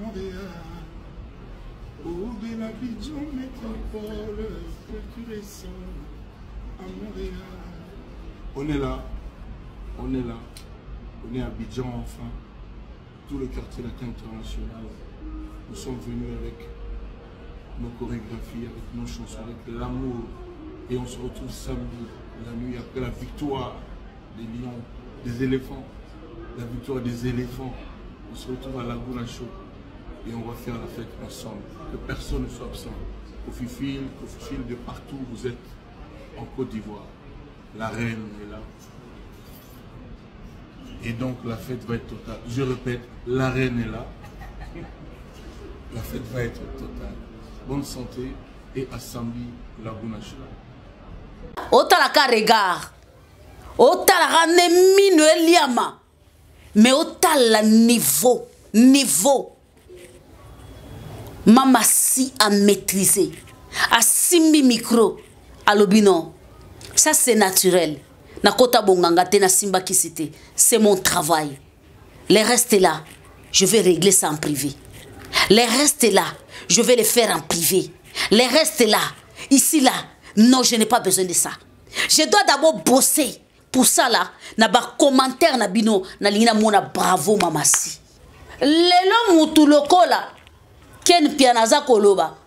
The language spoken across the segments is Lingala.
Montréal. Oh, belle Abidjan, métropole, culture et son à Montréal. On est là, on est là, on est à Abidjan enfin, tout le quartier latin international. Nous sommes venus avec nos chorégraphies, avec nos chansons, avec l'amour. Et on se retrouve samedi, la nuit après la victoire des lions, des éléphants. La victoire des éléphants. On se retrouve à Laguna Show et on va faire la fête ensemble. Que personne ne soit absent. Kofi Kofi de partout où vous êtes en Côte d'Ivoire. La reine est là. Et donc la fête va être totale. Je répète, la reine est là. La fête va être totale. Bonne santé et à samedi, Laguna Show. Otalaka regard. Otalaka ne mino eliama. Mais otala niveau, niveau. Mama si a maîtrisé. Asimbi micro. Alobi non. Ça c'est naturel. Nakota bonganga te na simba kisite. C'est mon travail. Les restes là, je vais régler ça en privé. Les restes là, je vais les faire en privé. Les restes là, ici là, non, je n'ai pas besoin de ça. Je dois d'abord bosser. Pour ça là, na ba commentaire na bino, na lingi na mona bravo mamasi. Lelo mutu lokola Ken Piana aza koloba.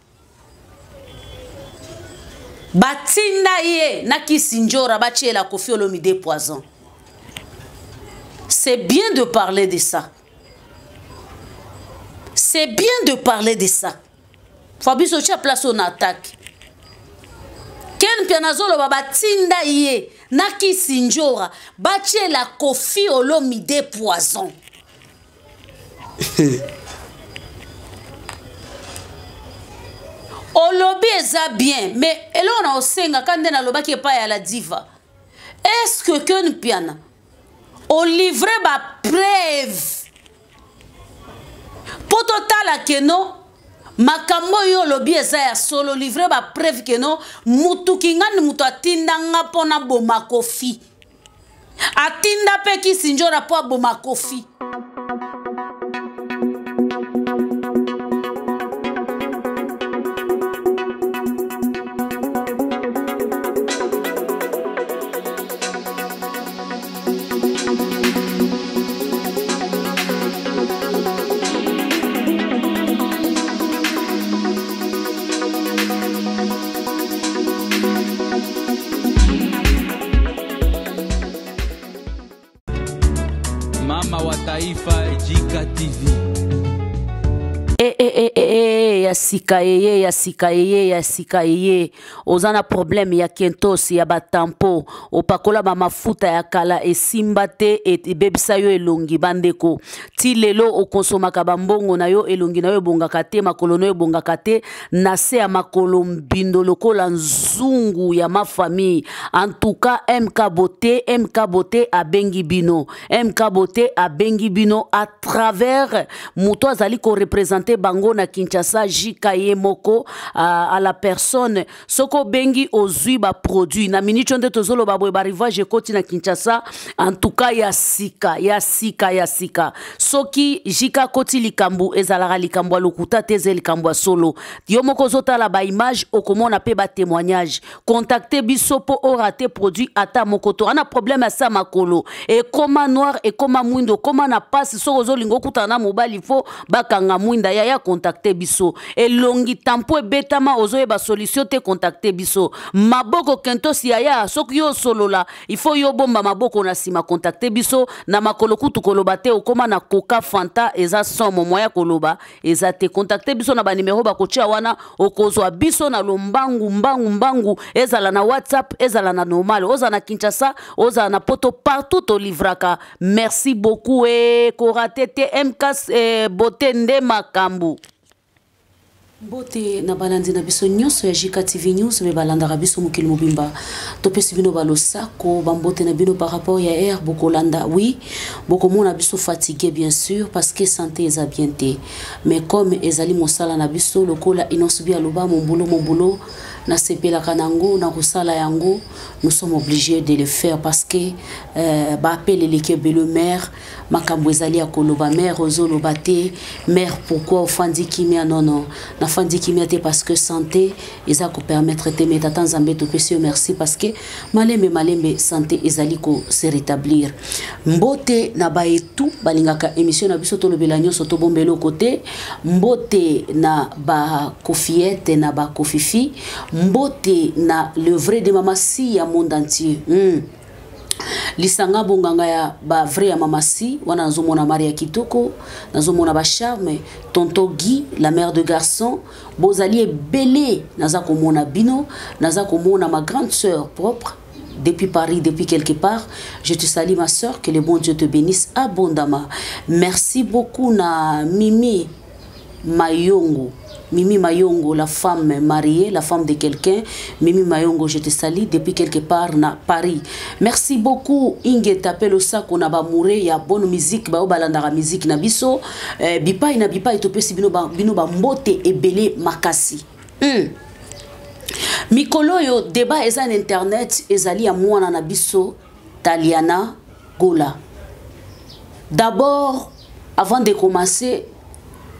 Batinda ye na Kisinjora batiela Koffi Olomide poison. C'est bien de parler de ça. C'est bien de parler de ça. Fabrice Ocha place on attaque. Ken Piana zoloba batinda ye na Kisinjora batiela Koffi Olomide poison. Olobi eza bien, mais eloko na osenga ka nde nalobaki epai ya la diva. Est-ce que Ken Piana olivre ba preuve po totala keno makambo oyo olobi eza ya solo, livre ba preuve keno mutu kingani mutu atinda nga mpo na boma Koffi. Atinda pe Kisinjora po aboma Koffi. Mama wa taifa Jika TV. Eh, eh, eh, eh, eh, ya sika eye, ya sika eye, ya sika eye. Oza na problème ya kentos, ya batampo. Opakola ba mafuta ya kala esimba te, et ebebisa yo elongi bandeko. Ti lelo okonsomaka ba mbongo na yo, elongi na yo ebongaka te, makolo na yo ebongaka te, na se ya makolo mbindo lokola nzungu ya ma famille. En tout cas, MK Beauté, MK Beauté abengi bino. MK Beauté abengi bino à travers moto azali ko représenter bango na Kinshasa, JK ye moko, à la personne. Soko bengi ozwi ba produit na minute nde tozoloba boye ba rivage ekoti na Kinshasa. En tout cas ya sika, ya sika, ya sika. Soki JK koti likambu ezalaka likambu ya lokuta te, eza likambu ya solo. Yo moko ozotala ba image okomona pe ba témoignage. Contacter biso po orate produit ata moko to. Ana problème ya sa makolo. Ekoma noir, ekoma mwindo, ekoma na passe soko ozolinga okutana na mobali fo bakanga mwinda ya ya contacter biso. Elongi tampo ebetama ozoyeba solution te, contacter biso. Maboko kentos ya ya soki yo solola il faut yo bomba maboko na sima, contacter biso. Na makolo kutu koloba te, okoma na Coca Fanta eza somo moya koloba eza te. Contacter biso na ba numéro bakotia wana, okozwa biso na lombangu mbangu mbangu, ezala na WhatsApp, ezala na normal, oza na Kinshasa, oza na Poto, partout to livraka. Merci beaucoup et korate te MK, Beauté nde makambu. Mbote na balandi na biso nyonso ya JK TV News me balandaka biso mokili mobimba. Topesi bino balosako bambote na bino par rapport ya air bokolanda. Oui, bokomona biso fatigué bien sûr parce que santé eza bien te. Mais comme ezali mosala na biso lokola Innoss'B aloba mon boulot mon boulot nasepelaka nango na kosala yango, nous sommes obligés de le faire parce que euh, ba appel eleki ebele mère makambo ezali ya koloba mère ozoloba te mère pourquoi ofandi kimia non non nafandi kimia te parce que santé eza kopermettre te mais tata nzambe topesi yo merci parce que malembe malembe santé ezali ko se rétablir mbote na baetu balingaka émission na biso tolobela nyonso tobomba eloko te mbote na bakofiete na bakofifi mbote na le vrai de mama si ya monde entier mm. Lisanga bonganga ya ba vrai ya mama si wana nazomona Maria Kitoko, nazomona ba charme, tonton Guy, la mère de garçon, bozali ebele, naza komona bino, naza komona ma grande sœur propre depuis Paris, depuis quelque part. Je te salue ma sœur, que le bon Dieu te bénisse abondamment. Merci beaucoup na Mimi Mayongo. Mimi Mayongo, la femme mariée, la femme de quelqu'un. Mimi Mayongo, je te salue depuis quelque part na Paris. Merci beaucoup Ingeta Pelosa qu'on a ba mouré, ya bonne musique, ba balandara musique na biso. Eh, bipai na bipai topesi bino ba bino ba mbote ebele makasi. Mikolo yo débat eza na internet ezali ya mwana na biso Taliana Gola. D'abord, avant de commencer,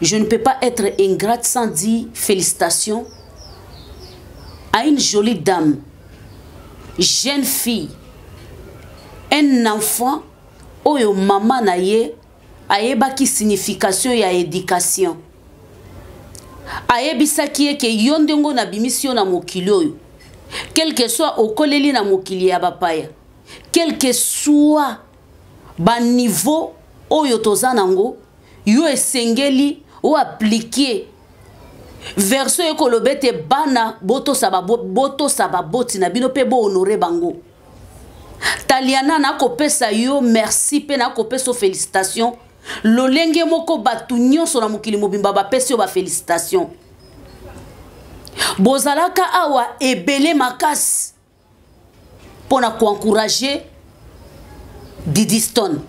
je ne peux pas être ingrate sans dire félicitations à une jolie dame, jeune fille, un enfant oyo mama na ye ayebaki signification ya éducation. Ayebisaki ye ke yo ndenge nabimisi yo na mokili oyo, quel que soit okoleli na mokili ya bapaya, quel que soit ba niveau oyo toza nango, yo esengeli o appliquer version ekoloba ete bana botosa botosa baboti na bino pe bo honorer bango. Taliana nakopesa yo merci pe nakopesa yo félicitation. Lolenge moko batu nyonso na mokili mobimba bapesi yo ba félicitation. Bozalaka awa ebele makasi pona ko encourager Didi Stone.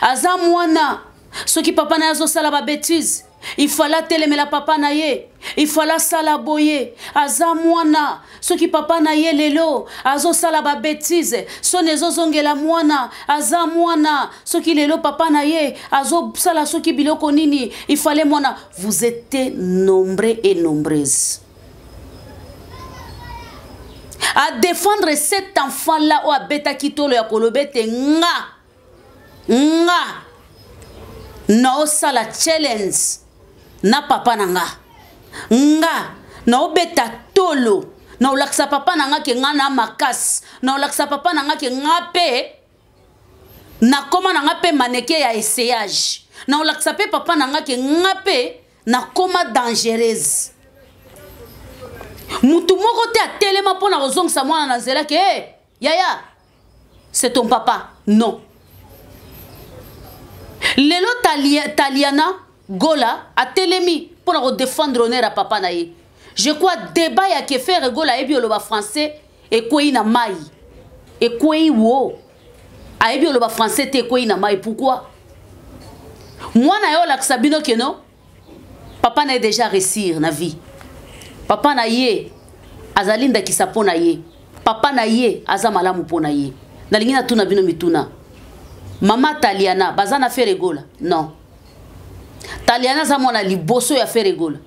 Aza mwana soki papa na ye azosala ba bêtises, il fallait atelemela papa na ye, il fallait asala boye. Aza mwana soki papa na ye lelo azosala ba bêtises, soni ezozongela mwana. Aza mwana soki lelo papa na ye azosala soki biloko nini, il fallait mwana. Vous êtes nombreux et nombreuses à défendre cet enfant-là oyo abetaki tolo ya koloba ete nga nga naosala challenge na papa na nga, nga naobeta tolo naolakisa papa na nga ke nga na makasi, naolakisa papa na nga ke nga pe nakoma na nga pe maneke ya essayage, naolakisa pe papa na nga ke nga pe nakoma dangereuse. Mutu moko te atelema mpona kozongisa mwana na nzela ke hey, yaya, c'est ton papa. Non. Lelo Taliana Gola atelemi mpona kodefendre honneur ya papa na ye. Je crois débat ya ke Ferre Gola ayebi oloba français ekwei na mai. Ekwei wo. Ayebi oloba français te ekwei na mai. Pourquoi? Mwana yo olakisa bino ke non? Papa na ye déjà réussir na vie. Papa na ye azali ndakisa mpo na ye. Papa na ye aza malamu mpo na ye. Nalingi natuna bino mituna. Mama Taliana baza na Ferre Gola? Non. Taliana aza mwana liboso ya Ferre Gola.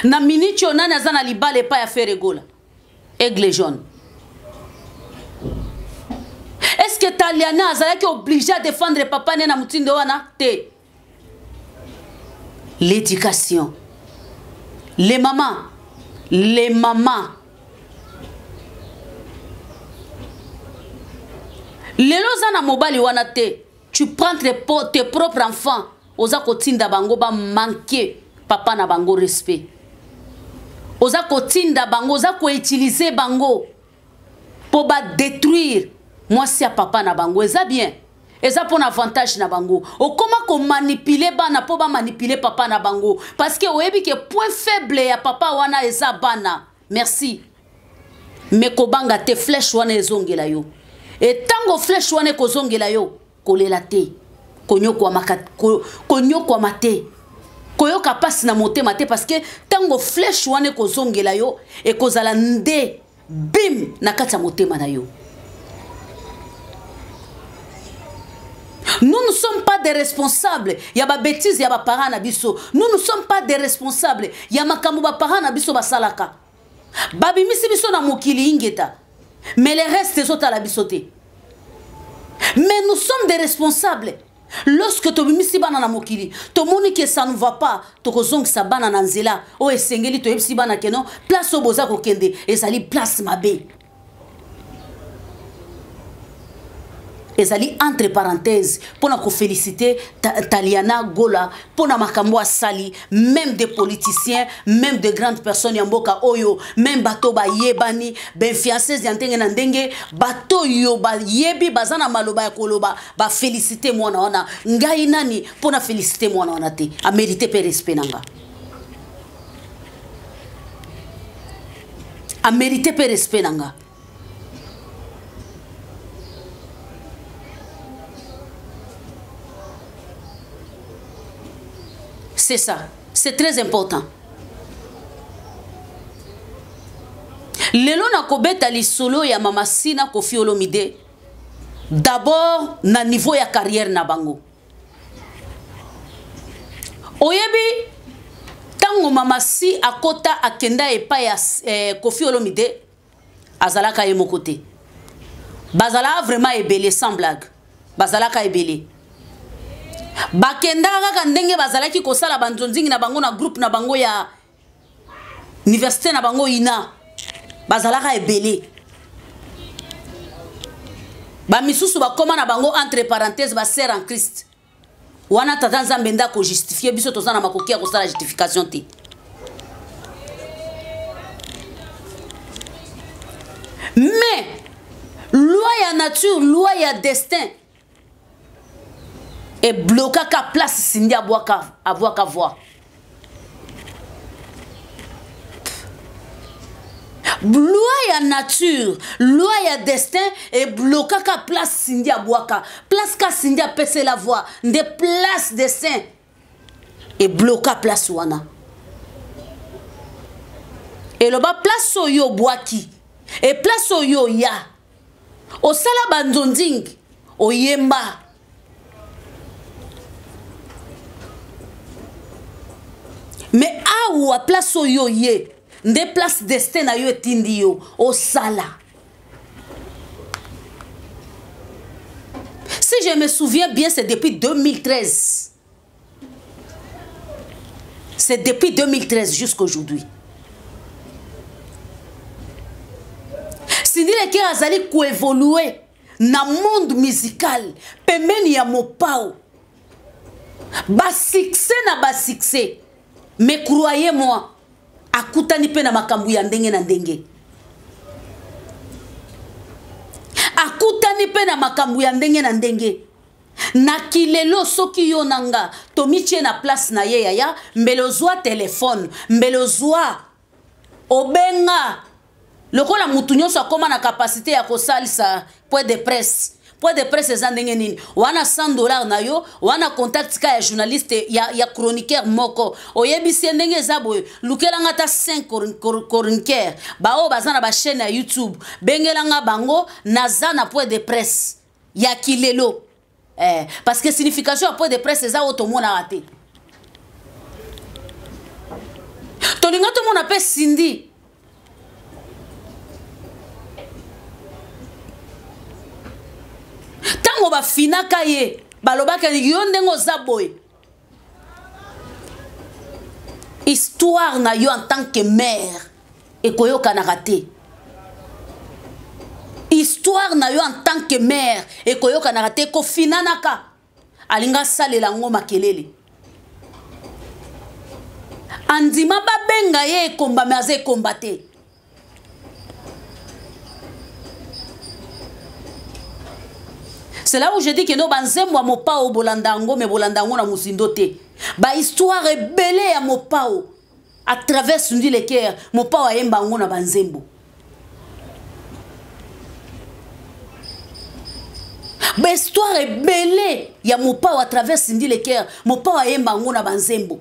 Na minute oyo nani aza na libala epai ya Ferre Gola? Aigle jaune. Est-ce que Taliana azalaki obligé à défendre papa ne na motindo wana? Te. L'éducation. Les mamans. Les mamans. Lelo oza na mobali wana te. Tu prends tes propres enfants. Oza kotinda bango ba manquer papa na bango respect. Oza kotinda bango, oza ko utiliser bango po ba détruire mwasi ya papa na bango. Eza bien. Eza mpo na avantage na bango. Okoma komanipule bana mpo bamanipule papa na bango, parce que oyebi ke point faible ya papa wana eza bana. Merci. Me kobanga te, flèche wana ezongela yo. E ntango flèche wana ekozongela yo, kolela te, konyokwama te, koyoka mpasi na motema te, parce que ntango flèche wana ekozongela yo, ekozala nde bim na kati ya motema na yo. Nous ne sommes pas des responsables. Il y a ba bêtises, il y a ba parents na biso. Nous ne sommes pas des responsables. Il y a makambo ba parents na biso basalaka. Babimisi biso na mokili ingeta. Mais les restes ezotala biso te. Mais nous sommes des responsables. Lorsque tobimisi bana na mokili, tomoni que ça ne va pas, tokozongisa bana na nzela oyo esengeli, toyebisi bana ke non, place oyo boza kokende ezali place mabe. Ezali entre parenthèses pour na féliciter Taliana Gola pour na makambo asali, même des politiciens, même de grandes personnes ya mboka oyo, même bato ba yebani, ben fiancés ya ndenge na ndenge, bato yo ba yebi bazana maloba ya koloba, ba féliciter mwana wana. Ngai nani pour na féliciter mwana wana te, a mérité pe respect nanga. A mérité pe respect nanga. C'est ça, c'est très important. Lelo na kobeta lisolo ya Mama Sina Koffi Olomide, d'abord na niveau ya carrière na bango. Oyebi tango Mama Si akota akenda epai ya Koffi Olomide, azalaka ye moko te. Bazalaka vraiment ebele, sans blague. Bazalaka ebele. Bakendaka kaka ndenge bazalaki kosala banzonzingi na bango na groupe na bango ya université na bango ina. Bazalaka ebele. Ba misusu bakoma na bango entre parenthèses ba sœur en Christ. Wana tata Nzambe nda ko justifier biso toza na makoki ya kosala justification te. Mais loi ya nature, loi ya destin e blokaka place Cindy abwaka voix. Loi ya nature, loi ya destin e blokaka place Cindy abwaka. Place ka Cindy apese la voix, nde place destin e bloka place wana. Eloba place oyo obwaki, e place oyo ya osala banzonzing, oyemba. Mais awa place oyo ye nde place destin na yo etindi yo osala. Si je me souviens bien, c'est depuis 2013. C'est depuis 2013 jusqu'aujourd'hui. Cindy Le Cœur azali koévoluer na monde musical pembeni ya Mopao. Ba succès na ba succès. Mais croyez-moi, akutani pe na makambo ya ndenge na ndenge. Akutani pe na makambo ya ndenge na ndenge. Na kilelo soki yo na nga tomitie na place na ye yaya, mbele ozwa téléphone, mbele ozwa obenga lokola mutu nyonso akoma na capacité ya kosalisa point de presse. Point de presse eza ndenge nini? Wana 100 $ na yo, wana contact ka ya journaliste, ya chroniqueur moko. Oyebisi ye ndenge eza boye, lukelanga ata 5 chroniqueur. Ba oyo baza na ba chaîne ya YouTube, bengelanga bango naza na point de presse ya kilelo. Parce que signification ya point de presse eza oyo tomonaka te. Tolinga tomona pe Cindy. Tango bafinaka ye, balobaka yo ndenge oza boye. Histoire na yo en tant que mère ekoyokanaka te. Histoire na yo en tant que mère ekoyokanaka te, ekofinanaka. Alinga salela ngo makelele. Andima babenga ye ekomba, mais aza ekomba te. C'est là où je dis que no banzembo ya mopao bolanda yango me bolanda yango na mozindo te. Ba histoire ebele ya mopao à travers Cindy Leker, mopao ayemba yango na banzembo. Ba histoire ebele ya mopao à travers Cindy Leker, mopao ayemba yango na banzembo.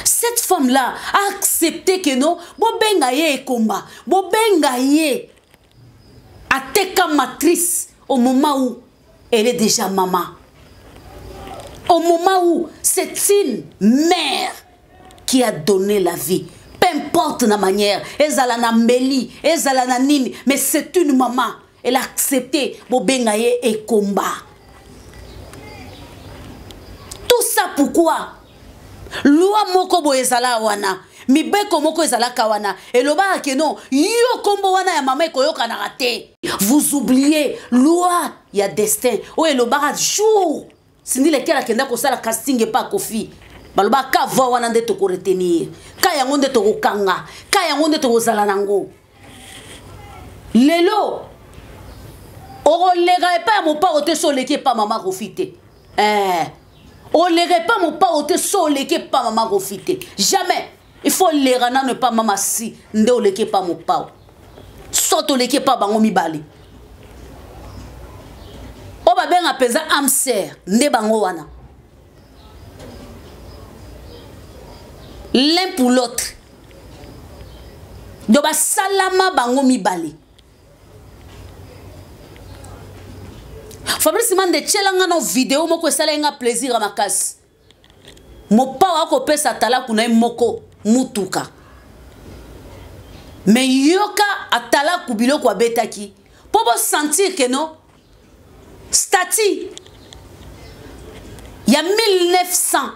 Cette femme-là a accepté que non, bobenga ye ekomba, bobenga ye ateka matrice au moment où elle est déjà maman. Au moment où c'est une mère qui a donné la vie. Peu importe la manière, ezala na mbeli, ezala na nini, mais c'est une maman. Elle a accepté bobenga ye ekomba. Tout ça pourquoi? Loi moko boye ezala wana, mibeko moko ezalaka wana, elobaka ke non, yo kombo wana ya mama ekoyokanaka te. Vous oubliez loi ya destin oyo elobaka jour Cindy Leker akenda kosala casting epa Koffi. Balobaka ka voix wana nde toko retenir, ka yango nde tokokanga, ka yango nde tokozala nango. Lelo okoleka epai ya mopao te so oleki epai mama Koffi te. Oleka epai mopao te so oleki epai mama Koffi te. Jamais. Il faut oleka nano epai mama si nde oleki epai mopao. So toleki epai bango mibale. Oyo babenga mpenza âme sœur nde bango wana. L'un pour l'autre. Donc basalama bango mibale. Fabrice Mande tiela nga no vidéo moko esala nga plaisir ya makasi. Mopao akopesa atalaku na ye moko mutuka. Mais yoka atalaku biloko abetaki po bo sentir que non statut ya 1900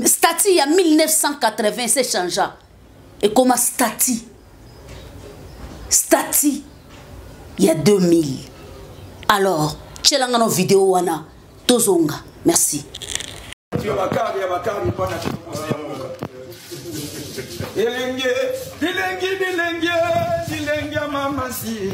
statut ya 1980 se changea ekoma statut statut ya 2000. Alors tielanga no vidéo wana tozonga. Merci. Ya bakari, ya bakari, mpona tokosi ya mboka. Elenge, bilenge, bilenge, bilenge ya mama si.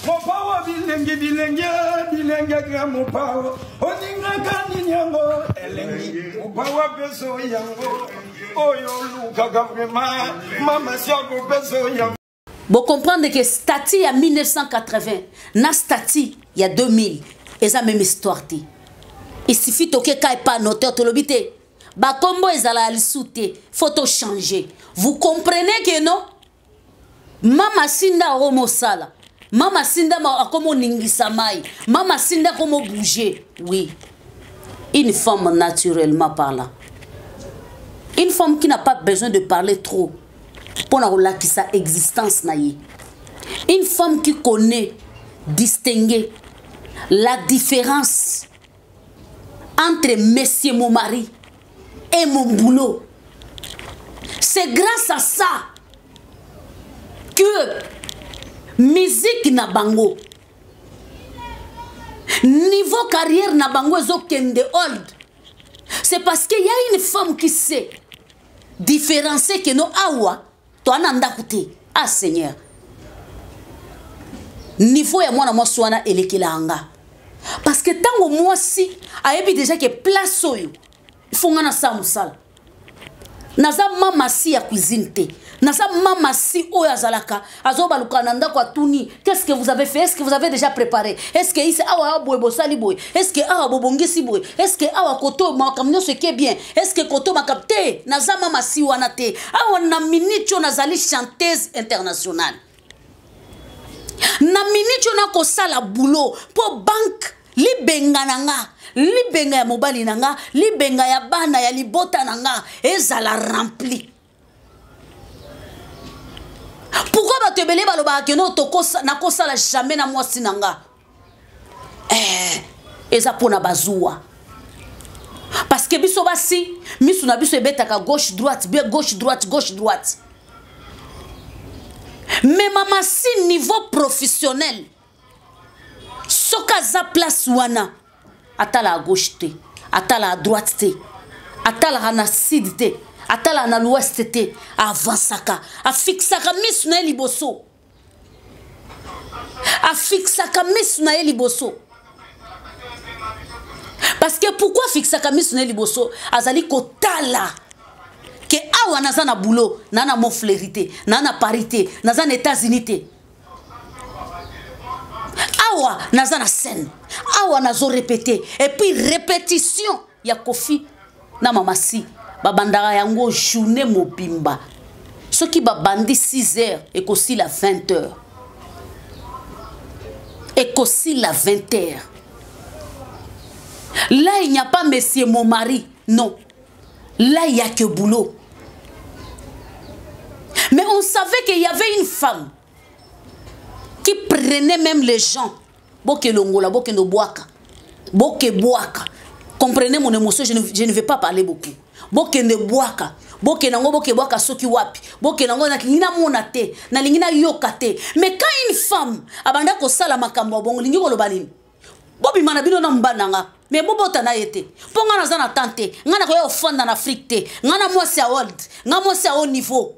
Mopawa bilenge, bilenge, bilenge ya mopawa. Oningaka nini yango? Elengi. Mopawa peso yango. Oyo lukaka vraiment. Mama si akopeso yango. Bo comprendre que statut ya 1980 na statut ya 2000 eza même histoire te. Il suffit toke ka epa notaire tolobi te. Ba kombo ezala ya lisu te, faut to changer. Vous comprenez que non? Mama Sinda akomosala. Mama Sinda akomoningisa mai. Mama Sinda akomo bouger. Oui. Une femme naturellement parlant. Une femme qui n'a pas besoin de parler trop pour na kolakisa existence na ye. Une femme qui connaît distinguer la différence entre monsieur mon mari et mon boulot. C'est grâce à ça que musique na bango, niveau carrière na bango ezokende old. C'est parce qu'il y a une femme qui sait différencier que no awa to ana ndako te. Ah Seigneur, niveau ya mwana mwasi wana elekela nga. Parce que tango mwasi ayebi déjà que place oyo il faut nga na sa mosala. Naza mama si ya cuisine te. Naza mama si oyo azalaka azobaluka na ndako atuni, qu'est-ce que vous avez fait? Est-ce que vous avez déjà préparé? Est-ce que ici awa boye bosali boye? Est-ce que awa bobongisi boye? Est-ce que awa koto makambo nyonso eke bien? Est-ce que koto makambo te? Naza mama si wana te. Awa na minute oyo nazali chanteuse internationale. Na minute oyo nakosala boulot po banque libenga na nga, libenga ya mobali na nga, libenga ya bana ya libota na nga ezala rempli. Pourquoi bato ebele balobaka ke no nakosala jamais na mwasi na nga? Eza mpona bazuwa. Parce que biso basi, misu na biso ebetaka gauche droite, bien gauche droite, gauche droite. Mais mama si niveau professionnel, soki aza place wana, atala à gauche te, atala à droite te, atalaka na sud te, atalaka na l'ouest te, avansaka, afixaka misu na ye liboso. Afixaka misu na ye liboso. Parce que pourquoi afixaka misu na ye liboso? Azali kotala ke awa naza na boulot, na na Montfleury te, na na Paris te, naza na États-Unis te. Awa naza na scène, awa nazo répéter, et puis répétition ya Koffi na Mama Si babandaka yango journée mobimba. Soki babandi 6 heures ekosila 20 heures, ekosila 20 heures. Là il n'y a pas monsieur mon mari, non. Là il y a que boulot. Mais on savait qu'il y avait une femme qui prenait même les gens. Boke longola, boke no boaka. Boke boaka. Comprenez mon émotion, je ne vais pas parler beaucoup. Boke ne boaka. Boke nango, boke boaka soki wapi. Boke nango, na lingi na mona te, na lingi na yoka te. Mais quand une femme abanda kosala makambo ya bongo, lingi koloba nini? Bobima na bino na mobali na nga. Mais bobota na ye te. Mpo nga naza na temps te. Nga nakoya kofanda na Afrique te. Nga na mwasi ya world. Nga mwasi ya haut niveau.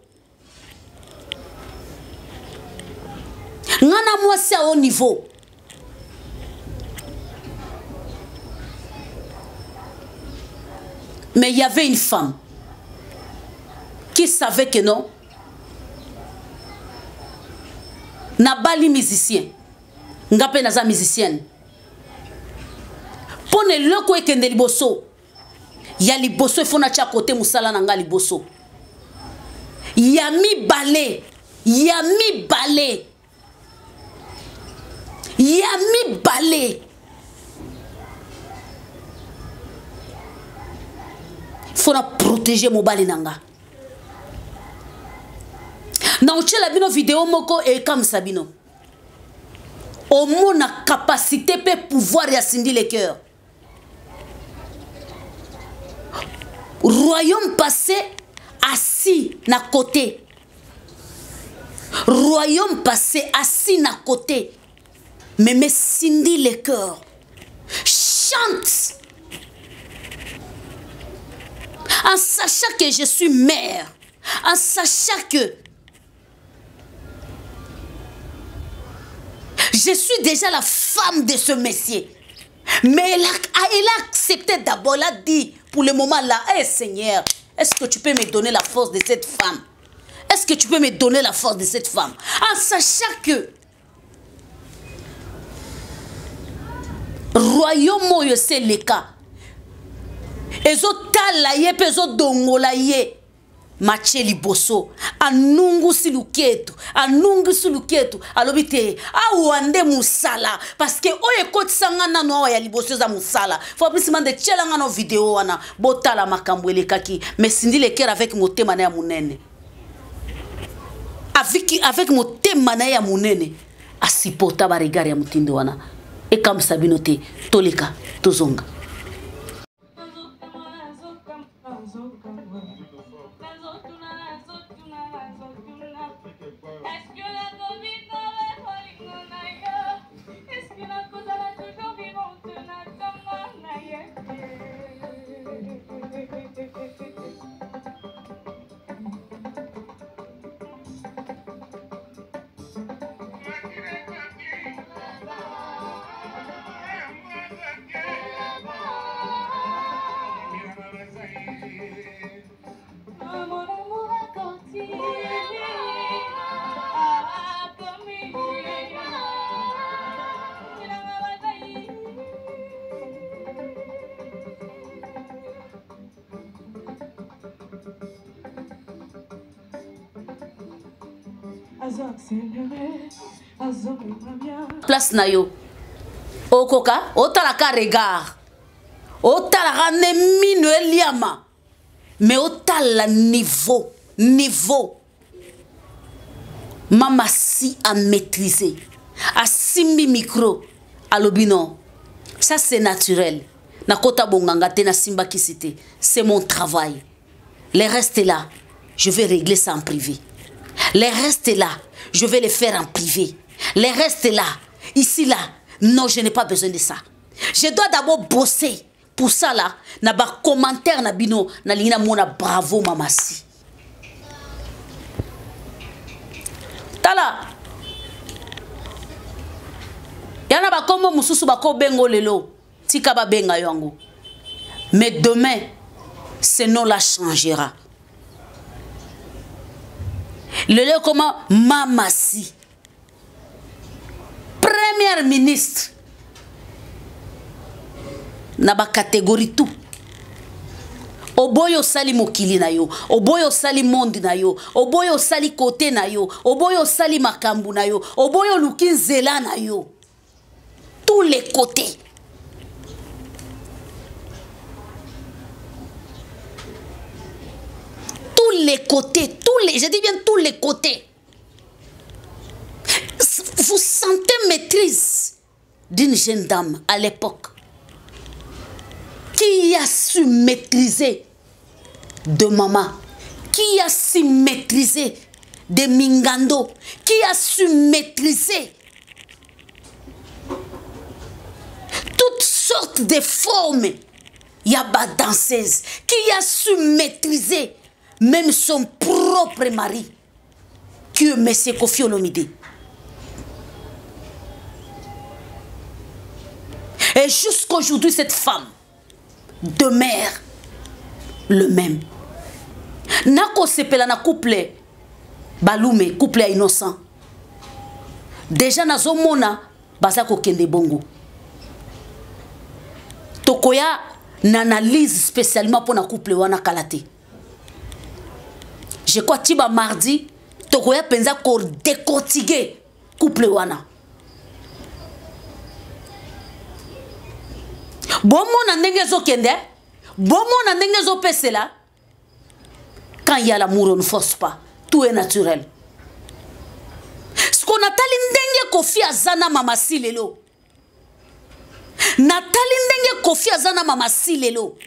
Nga na mwasi ya haut niveau. Mais il y avait une femme qui savait que non. Nabali musicien. Nga pe naza musicienne. Mpo na eloko ekende liboso ya liboso, il faut natia kote mosala na nga liboso. Ya mibale, ya mibale, ya mibale. Faut na protéger mobali na nga. Na otiela bino video moko ekamwisa bino. Omona capacité pe pouvoir ya Cindy Le Cœur. Royaume passé assis na côté. Royaume passé assis na côté. Mais mais Cindy Le Cœur chante en sachant que je suis mère, en sachant que je suis déjà la femme de ce monsieur. Mais elle a accepté d'abord, elle a dit pour le moment là, hey Seigneur, est-ce que tu peux me donner la force de cette femme? Est-ce que tu peux me donner la force de cette femme? En sachant que royaume oyo c'est le cas. Ezotala ye pe ezodongola ye. Mathieu liboso anungusi luketu, anungusi luketu, alobi te awa nde mosala, parce que oyo ekotisa nga nanu awa ya liboso eza mosala. Fabrice Mande tiela nga no video wana botala makambo elekaki. Mais Cindy Le Cœur avec motema na ya monene, avec motema na ya monene asupporta ba regard ya motindo wana. Ekamwisa bino te, toleka tozonga. Place na yo okoka otalaka regard, otalaka ne mino eliama, mais otala niveau, niveau mama si a maîtriser, asimbi micro alobi non, ça c'est naturel, nakota bonganga te, nasimba kisi te, c'est mon travail, le reste là je vais régler ça en privé, le reste là je vais le faire en privé, le reste là ici là non, je n'ai pas besoin de ça, je dois d'abord bosser pour ça là. Na ba commentaire na bino na lingi na mona bravo mamasi tala. bakombo mosusu bakobengo lelo tika babenga yo yango mais demain ce nom là changera lelo ekoma mamasi première ministre na bacatégorie tout oboyi osali mokili na yo oboyi osali monde na yo oboyi osali kote na yo oboyi osali makambo na yo oboyi oluki nzela na yo tous les côtés tous les côtés tous les je dis bien tous les côtés vous sentez maîtrise d'une jeune dame à l'époque qui a su maîtriser de maman, qui a su maîtriser de Mingando, qui a su maîtriser toutes sortes de formes. Il y a ba danseuse qui a su maîtriser même son propre mari, qui est M. Kofi Olomide. Et jusqu'aujourd'hui, cette femme demeure le même. nakosepela na couple balume couple ya innocent deja nazomona baza kokende bongo tokoya na analyse spécialement mpo na couple wana kala te je crois ti ba mardi tokoya mpenza kodecortigue couple wana bomona ndenge ezokende bomona ndenge ezopesela quand il y a l'amour on ne force pas tout est naturel siko natali ndenge kofi aza na mama si lelo natali ndenge kofi aza na mama si lelo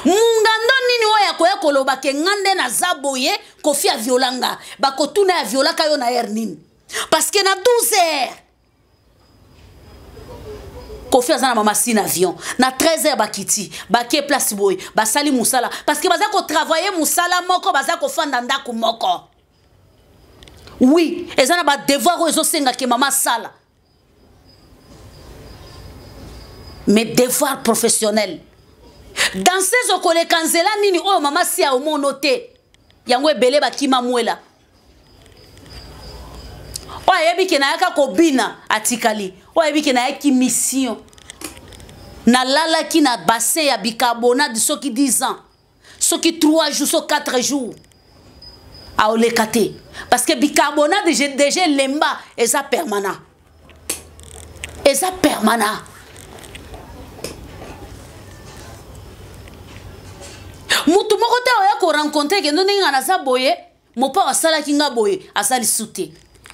mungando nini oyo akoya koloba ke nga nde naza boye kofi aviola nga bakotuna ya violaka yo na heure nini parce que na 12 heures kofi aza na mama si na avion na 13 heures bakiti bake place boye basali mosala parce que baza kotravaille mosala moko baza kofanda ndako moko oui eza na badevoir oyo ezosenga ke mama asala mais devoir professionnel danseuse okoleka nzela nini oyo mama si aomono te yango ebele bakima mwela oyo ayebi ke nayaka kobina atikali oyo ayebi ke nayaki mission nalalaki na bassin ya bicarbonate soki 10 ans soki 3 jours so 4 jours aoleka te parce que bicarbonate déjà elemba eza permanent eza permanent motu moko te oya korencontre kendo ndenge nga naza boye mopao asalaki nga boye aza lisu te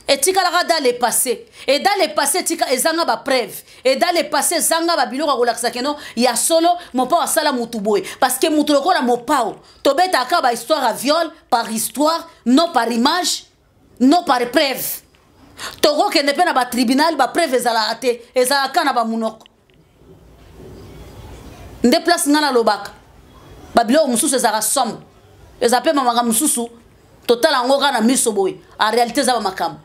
etikalaka dans le passé et dans le passé etika ezanga bapreuve et dans le passé ezanga babiloko ya kolakisa keno ya solo mopao asala motu boye parce que motu lokola mopao tobetaka bahistoire ya viol par histoire non par image non par preuve tokokende mpe na batribunal bapreuve ezalaka te ezalaka na bamunoko nde place ngai nalobaka babiloko mosusu ezalaka somo eza mpe mamaka mosusu totala yango kaka na miso boye en réalité eza bamakambo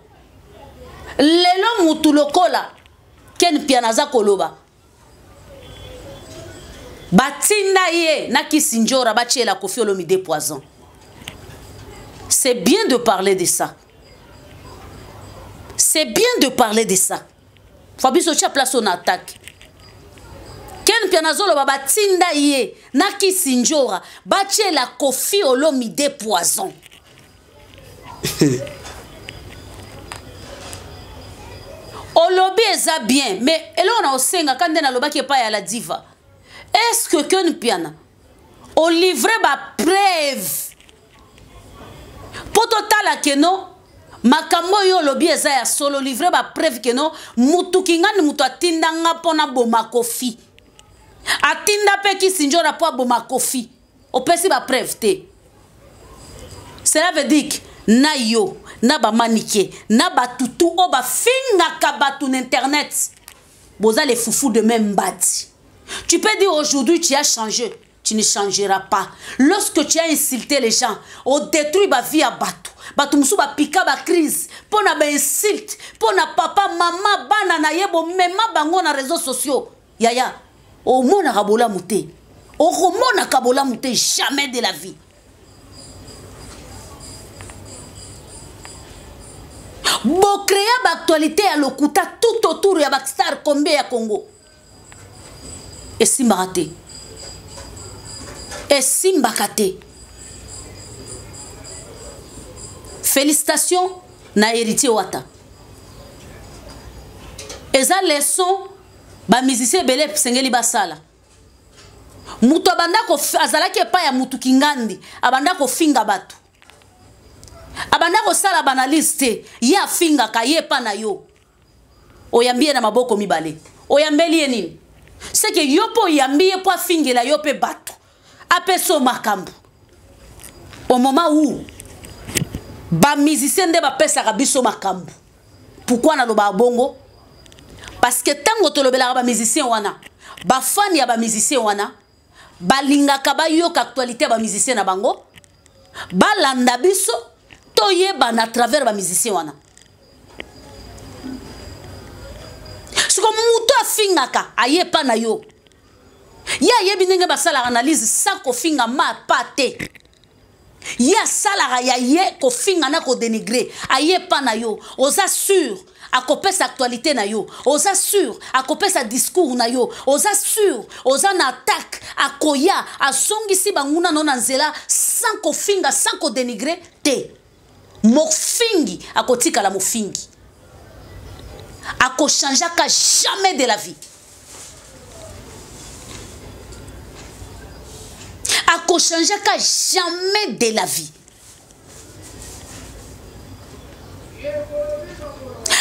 lelo mutu lokola ken piana aza koloba batinda ye na kisinjora batiela kofi olomide poison c'est bien de parler de ça c'est bien de parler de ça fabrice otya place oyo na attaque ken mpiana azoloba batinda ye na kisinjora batiela kofi olomide poison olobi eza bien mais eloko na osengaka nde nalobaki epai ya la diva est ce que ken mpiana olivre bapreuve mpo totala keno makambo oyo olobi eza ya solo livre bapreuve keno mutu kingani mutu atinda nga mpo naboma kofi atinda mpe kisinjora mpo aboma kofi opesi bapreuve te cela veut dire que na yo na bamanike na batutu oyo bafingaka bato na internet boza les fufu de même mbadi tu peux dire aujourd'hui tu as changé tu ne changeras pas. Lorsque tu as insulté les gens, on détruit ma vie à bateau. Bato mosusu bapika bacrise mpo na bainsulte, mpo na papa, mama, bana na ye, bomema bango na réseaux sociaux. Yaya, omonaka bolamu te, okomonaka bolamu te, jamais de la vie. Bocréa baactualité ya lokuta tout autour ya bastar combien ya Congo. Esimbaka te, esimbaka te. Félicitations na Héritier Wata. Eza leçon ba musicien ebele esengeli basala. Moto abanda azalaki epai ya mutu kingandi, abanda kofinga bato, abanda kosala banalise te, ye afingaka ye epa na yo, oyambi ye na maboko mibale, oyambeli ye nini? Seke yo mpo oyambi ye mpo afingela yo mpe bato, apesa yo makambo. Au moment où ba musicien nde bapesaka biso makambo. Pourquoi nalobaka bongo? Parce que ntango tolobelaka ba musicien wana, ba fan ya ba musicien wana balingaka bayoka actualité ya ba musicien na bango, balanda biso toyebana à travers ba musicien wana. Siko moto afingaka aye pa na yo, ye ayebi ndenge basalaka analyse sans kofinga ma pa te. Ye asalaka ya ye kofinga na kodenigre, aye pa na yo, oza sûr akopesa actualité na yo, oza sûr akopesa discours na yo, oza sûr oza na attaque, akoya azongisi banguna no na nzela sans kofinga, sans kodenigre te. Mofingi akotikala mofingi, akochangeaka jamais de la vie, akochangeaka jamais de la vie.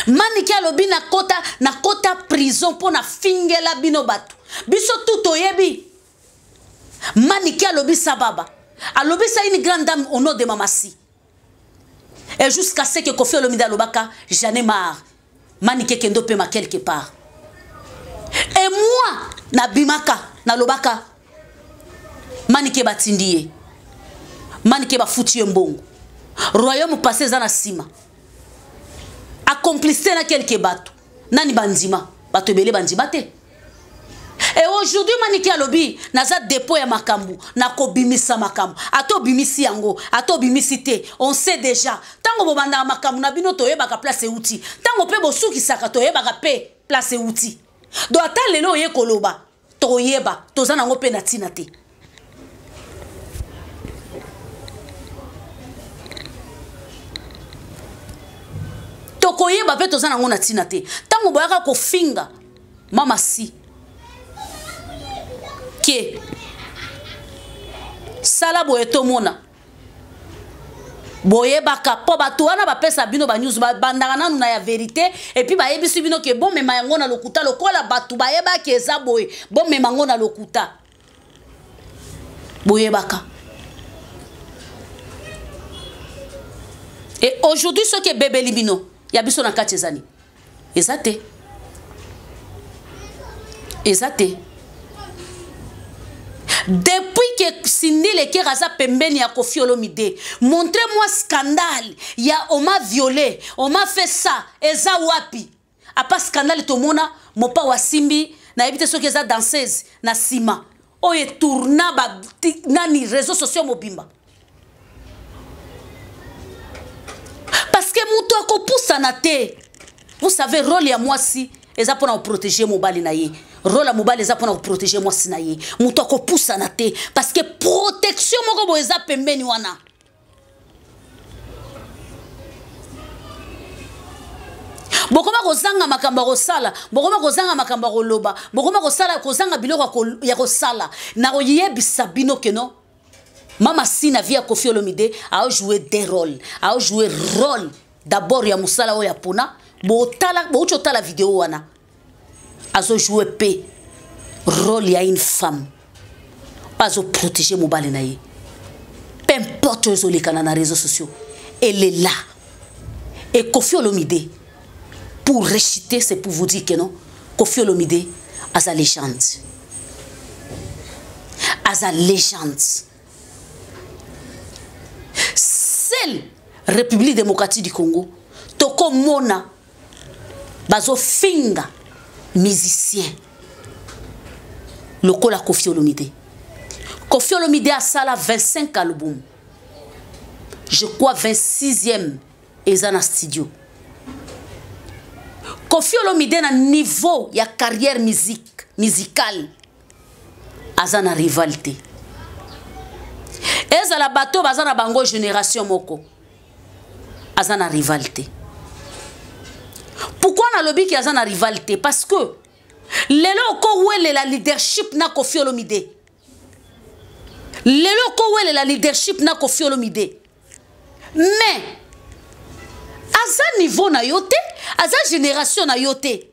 Manike alobi nakota, nakota prison mpo na fingela bino bato, biso tu toyebi. Manike alobi sababa, alobi sa une grande dame au nom de Mamasi. Et jusqu'à ce que Koffi Olomide alobaka, j'en ai marre. Manike kendo pema quelque part. Et moi, nabimaka, nalobaka, Manike batindi ye. Manike bafuti ye mbongo. Royaume passé eza na sima. Accomplissé na quelque bato. Nani bandima? Bato ebele bandima te. Et aujourd'hui Manike alobi naza dépôt ya makambo, nakobimisa makambo. Ato bimisi yango, ato bimisi te. On sait déjà. Tango bobanda makambo na bino toyebaka place euti. Tango pe bosukisaka toyebaka pe place euti. Do ata lelo oye koloba, toyeba, toza nango pe na tina te. Tokoyeba pe toza nango na tina te. Tango boyaka kofinga mama si ke sala boye tomona boyebaka po bato wana bapesa bino ba news babandaka nanu na ya vérité et puis bayebisi bino ke bomema yango na lokuta, lokola bato bayebaki eza boye bomema yango na lokuta, boyebaka. Et aujourd'hui soki ebebeli bino ya biso na kati ezani eza te, eza te. Depuis que Cindy Le Cœur aza pembeni ya Koffi Olomide, montrez-moi scandale ya on m'a violé, on m'a fait ça, eza wapi? A pas scandale tomona mopa wa simbi na yebi te soki eza danseuse na sima oyo tourna ba nani réseaux sociaux mobimba. Parce que mutu akopusana te. Vous savez rôle ya mwasi eza pona protéger mobali na ye. Rôle ya mobali eza pona protéger mwasi na ye. Mutu akopusana te parce que protection moko boye eza pembeni wana. Bokoma kozanga makambo ya kosala, bokoma kozanga makambo ya koloba, bokoma kosala kozanga biloko ya kosala. Na koyebisa bino ke non, Mama si na vie ya Koffi Olomide a joué des rôles, a joué rôle d'abord ya musala oyo ya pona, botala, boucho tala vidéo wana. Azo joué pe rôle ya une femme. Azo protéger mobali na ye. Peu importe oyo ezolekana na réseaux sociaux, elle est là. Et Koffi Olomide, pour réciter, c'est pour vous dire que non, Koffi Olomide a sa légende. A sa légende. Seul République démocratique du Congo tokomona bazofinga musicien lokola Koffi Olomide. Koffi Olomide asala 25 albums, je crois 26e eza na studio. Koffi Olomide na niveau ya carrière musique musicale aza na rival te. Ezala bato baza na bango génération moko, aza na rival te. Pourquoi nalobi ki aza na rival te? Parce que lelo okowelela leadership na Koffi Olomide, lelo okowelela leadership na Koffi Olomide, mais aza niveau na yo te, aza génération na yo te.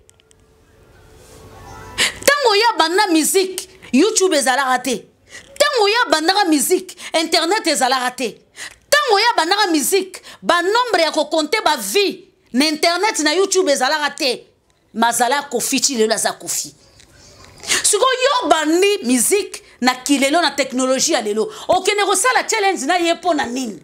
Ntango ya banda musique, YouTube ezalaka te. Ntango ya bandaka musique, internet ezalaka te. Ntango ya bandaka musique, banombre ya kokonte bavie na internet na YouTube ezalaka te. Mazala Koffi ti lelo aza Koffi. Sikoyo yo bandi musique na kilelo na technologie ya lelo, okende kosala challenge na ye mpo na nini?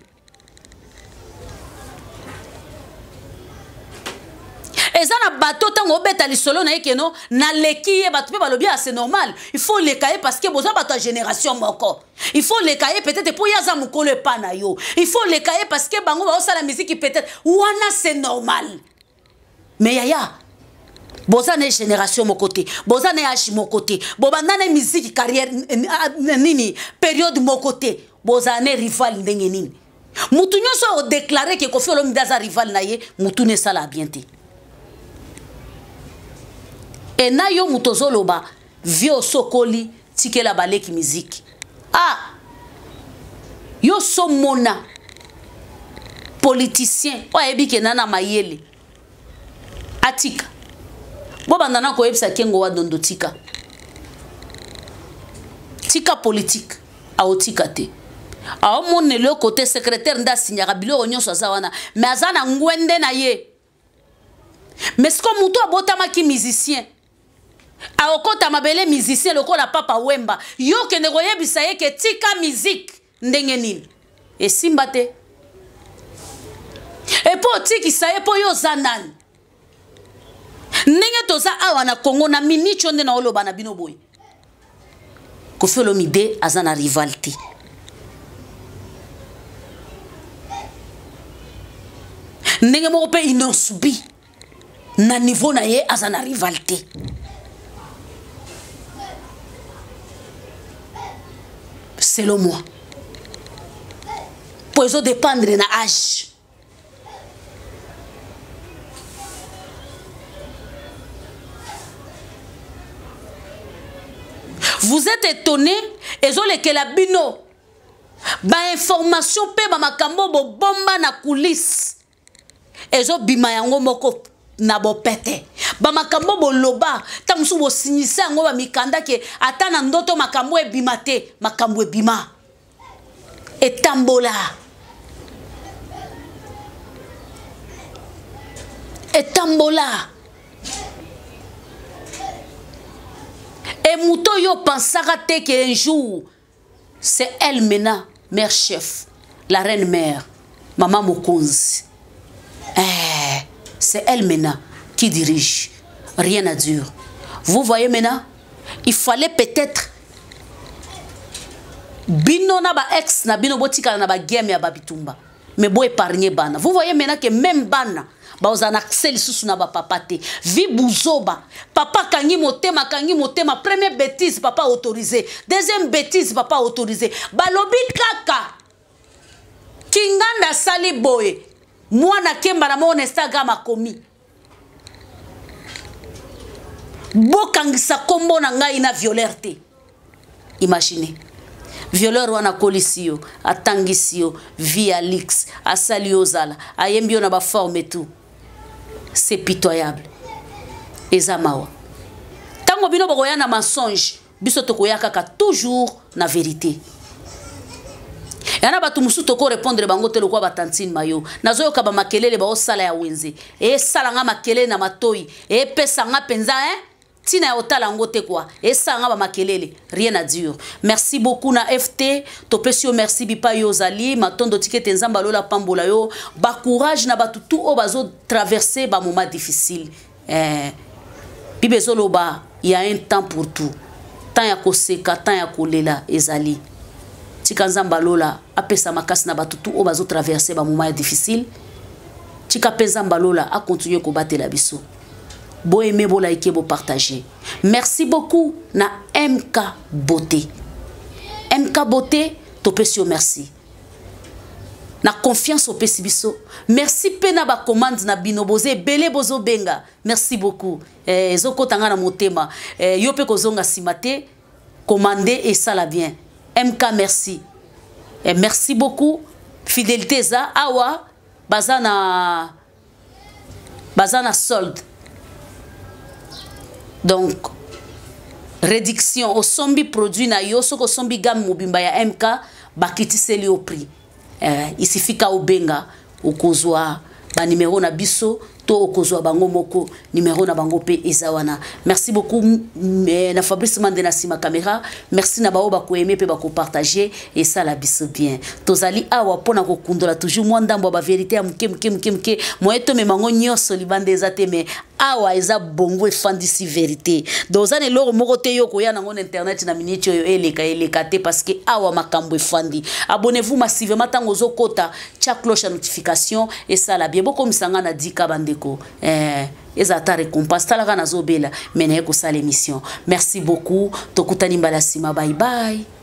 Eza na bato ntango obeta lisolo na ye keno naleki ye, bato mpe balobi ah, c'est normal, il faut leka ye parce que boza bato ya génération moko, il faut leka ye peut-être mpo ye aza mokolo epa na yo, il faut leka ye parce que bango baosala miziki peut-être wana, c'est normal. Mais yaya, boza na génération moko te, boza na âge moko te, bobanda na miziki carrière nini période moko te, bozala na rival ndenge nini? Mutu nyonso oyo odeklare ke Koffi Olomide aza rival na ye, mutu na esala bien te. E na yo moto ozoloba vie osokoli tikela baleki miziki, ah yo somona politicien oyo ayebi ke na na mayele atika bobanda na koyebisa Kengo wa Dondo tika tika politique, aotika te, aomona eloko te. Secrétaire nde asinyaka biloko nyonso, aza wana me aza na ngwende na ye. Mais siko motu abotamaki musicien, akokota mabele musicien lokola Papa Wemba, yo okende koyebisa ye ke tika musique ndenge nini? Esimba te. Epo otikisa ye mpo yo oza nani? Ndenge toza awa na Congo na minicho nde naoloba na bino boye, Koffi Olomide aza na rival te. Ndenge moko mpe Innoss'B na niveau na ye aza na rival te. Selon moi, po ezodépendre na âge. Vous êtes étonné, ezolekela bino bainformation mpe bamakambo bobomba na coulisse ezobima yango moko na bopete. Bamakambo boloba ntango mosusu bosinyisa yango bamikanda ke ata na ndoto makambo ebima te, makambo ebima etambola etambola. E moto oyo pensaka te ke un jour c'est elle maintenant mère chef, la reine mère, mama mokonzi, eh, c'est elle maintenant qui dirige, rien à dire. Vous voyez maintenant, il fallait peut-être bino na ba ex na bino botikala na ba game ya babitumba, mais bo épargner bana. Vous voyez maintenant que même bana baoza na accès lisusu na bapapa te. Vi buzoba, papa akangi motema, akangi motema. Première bêtise, papa autorisé. Deuxième bêtise, papa autorisé. Balobi kaka kinganda asali boye, mwana kemba na moko na Instagram akomi bokangisa kombo na ngai na violeur te. Imagine violeur wana akolisi yo, atangisi yo, vie ya lix, asali yo ozala, ayembi yo na baforme et tout. C'est pitoyable, eza mawa. Ntango bino bokoya na mensonge, biso tokoya kaka toujours na vérité. Ya na bato mosusu tokorépondre bango te lokola batantine mayo. Nazoyoka bamakelele baosala ya wenze, esala nga makelele na matoi, epesa nga mpenza, hein? ntina ya kotala yango te kua esanga bamakelele rien à dire. Merci beaucoup na FT, topesi yo merci bipai yo ozali. Matondo, tika ete Nzambe alola pambola yo. Bacourage na bato tu oyo bazotraverse bamoment difficile. Bible ezoloba ya un temps pour tout, temps ya koseka, temps ya kolela ezali. Tika Nzambe alola apesa makasi na bato tu oyo bazotraverse bamoment ya difficile. Tika mpe Nzambe alola akontinue kobatela biso. Boaime, bolike, bopartage. Merci beaucoup na MK Beauté. MK Beauté, topesi yo merci na confiance opesi biso. Merci mpe na bacommande na bino, boza ebele, bozobenga. Merci beaucoup. Ezokota nga na motema. Yo mpe kozonga nsima te, commande esala bien. MK, merci. Merci beaucoup, fidélité eza awa. Baza na solde, donc réduction. Osombi produit na yo, soki osombi gamme mobimba ya MK, bakitiseli yo prix. Il suffit ka obenga, okozwa banimero na biso to okozwa bango moko, numero na bango mpe eza wana. Merci beaucoup na Fabrice Mande na nsima caméra. Merci na bao bakoaime mpe bakopartage, esala biso bien. Tozali awa mpona kokundola toujours mwa ndambo ya bavérité ya moke moke moke moke. Moye tomema yango nyonso libanda eza te, mais awa eza bongo, efandisi vérité. Donc oza na eloko moko te yo koya nango na internet na miniti oyo, eleka eleka te, parce que awa makambo efandi. Abonnez-vous massivement. Ntango ozokota, tia cloche ya notification, esala bien. Bokomisa nga na dika bandeko, eza ata récompense. Talaka, nazobela, mais naye kosala émission. Merci beaucoup, tokutani mbala nsima. Bye bye.